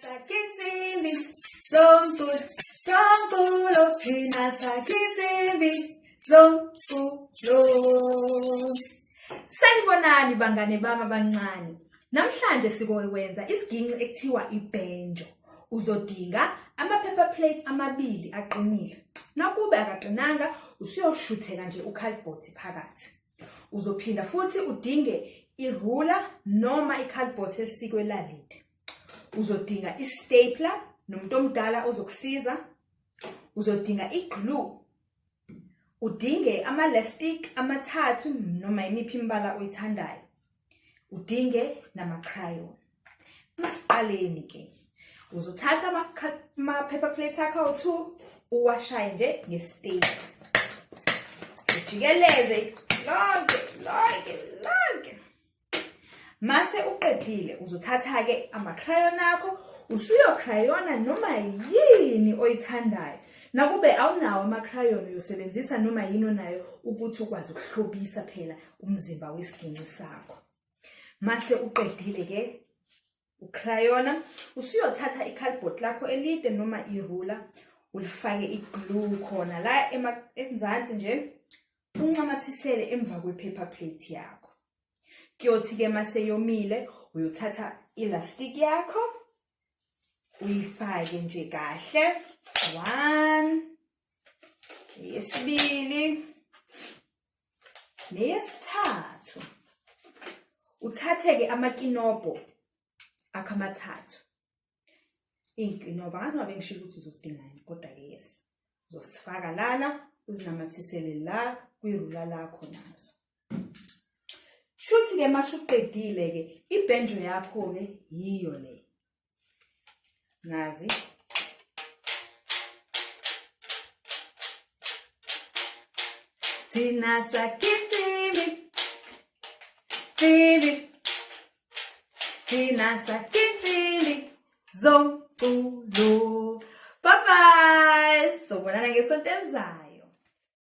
Sakhinsimbi zomculo, zomculo, thina sakhinsimbi zomculo. Sanibonani bangane bami abancane. Namhlanje sikokwenza isiginci ekuthiwa ibenjo. Uzodinga ama-paper plates amabili aqinile. Nakube akaqinanga usuyoshuthela nje ucardboard phakathi. Uzophinda futhi udinge irula noma i-cardboard elisikwe lalide. Uzodinga i-stapler nomuntu omdala ozokusiza. Uzodinga i-glue. Udinge ama-lastic amathathu noma imiphi imibala oyithandayo. Udinge nama-crayon. Masiqaleni ke. Uzothatha ama-paper plates akho awu-two uwashaye nje nge-stapler. Ujikeleze lonke lonke lonke. Mase uqedile uzothatha-ke ama-crayon akho usuyocrayona noma yini oyithandayo. Nakube awunawo ama-crayon uyosebenzisa noma yini onayo ukuthi ukwazi ukuhlobisa phela umzimba wesiginci sakho. Mase uqedile-ke ucrayona usuyothatha i-cardboard lakho elide noma irula ulifake i-glue khona la enzansi nje uncamathisele emva kwe-paper plate yakho. Kuyothi-ke mase yomile uyothatha ilastic yakho uyifake nje kahle. 1, eyesibili neyesithathu. Uthathe-ke amakinobho akho amathathu. Iy'nkinobho angazi noma bengishilo ukuthi uzosidinga yini kodwa-ke yes. Uzosifaka lana uzinamathisele la kwirula lakho nazo. Shuthi-ke masuqedile-ke ibhenjo yakho-ke yiyo le. Nazi. Thina sakhinsimbi, nsimbi, thina sakhinsimbi zomculo. Bye bye. Sobonana ngesonto elizayo.